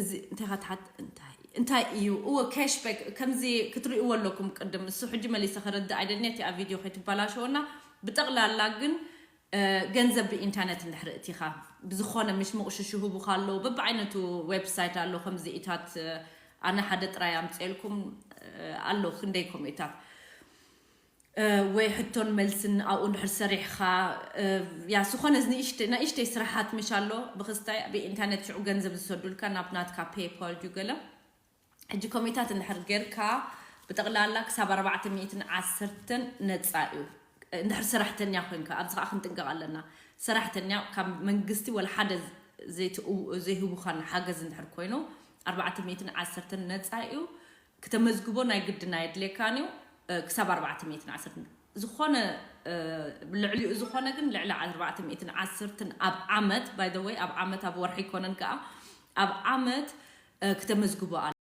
እዚ እንታይ ኻትሓት እንታይ እንታይ እዩ እወ ካሽባክ ከምዚ ክትርእይዎ ኣለኩም። ቅድም እሱ ሕጂ መሊሰ ከረድእ ኣይደልኒ እቲ ኣብ ቪድዮ ከይትበላሸወና። ብጠቕላላ ግን ገንዘብ ብኢንተርነት እንድሕር እቲኻ ብዝኾነ ምሽ ምቑሽሽ ይህቡኻ ኣለዉ። በብዓይነቱ ዌብሳይት ኣሎ። ከምዚኢታት ኣነ ሓደ ጥራይ ኣምፅኤልኩም ኣሎ ክንደይ ኮሜታት ወይ ሕቶን መልስን ኣብኡ እንድሕር ሰሪሕኻ ያ ዝኾነ ንእሽተይ ስራሓት ምሽ ኣሎ። ብክስታይ ብኢንተርነት ሽዑ ገንዘብ ዝሰዱልካ ናብ ናትካ ፔይፓል ድዩ ገለ ሕጂ ኮሜታት እንድሕር ጌርካ ብጠቕላላ ክሳብ ኣርባዕተ ሚእትን ዓሰርተን ነፃ እዩ። እንድሕር ሰራሕተኛ ኮይንካ ኣብዚ ከዓ ክንጥንቀቕ ኣለና። ሰራሕተኛ ካብ መንግስቲ ወላ ሓደ ዘይትእው- ዘይህቡኻን ሓገዝ እንድሕር ኮይኑ ኣርባዕተ ሚእትን ዓሰርተን ነፃ እዩ። ክተመዝግቦ ናይ ግድን ኣየድልየካን እዩ። ክሳብ ኣርባዕተ ሚእትን ዓሰርተን ዝኾነ ልዕሊኡ ዝኾነ ግን ልዕሊ ኣርባዕተ ሚእትን ዓሰርተን ኣብ ዓመት ባይ ወይ ኣብ ዓመት ኣብ ወርሒ ይኮነን ከዓ ኣብ ዓመት ክተመዝግቦ